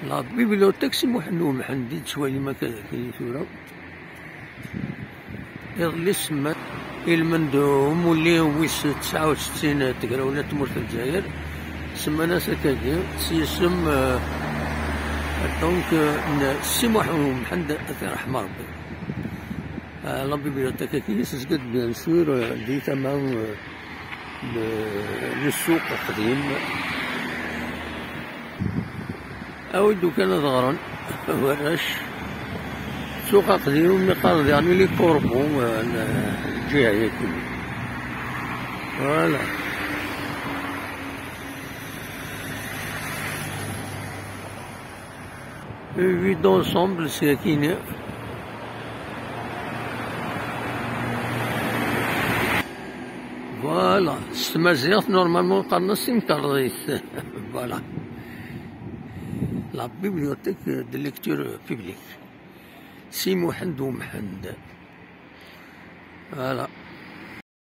La bibliothèque سي محمد ومحمد شوية ما كاين ثورة اللي سما المندوم واللي ويس 69 تقراونا تمرت الجزائر سمانا سكاكي سيسم donc سي محمد محمد رحمة ربي. La bibliothèque كي سجد bien sûr دي تمام للسوق القديم أو كان ظهرا وراش سوق قديم مقال يعني les corbeaux الجهة هي كلها voilà. Vue d'ensemble ساكنة voilà. السمازيغ normalement قرنا سيمكاريت voilà la bibliothèque de lecture publique سي محمد ومحمد voilà.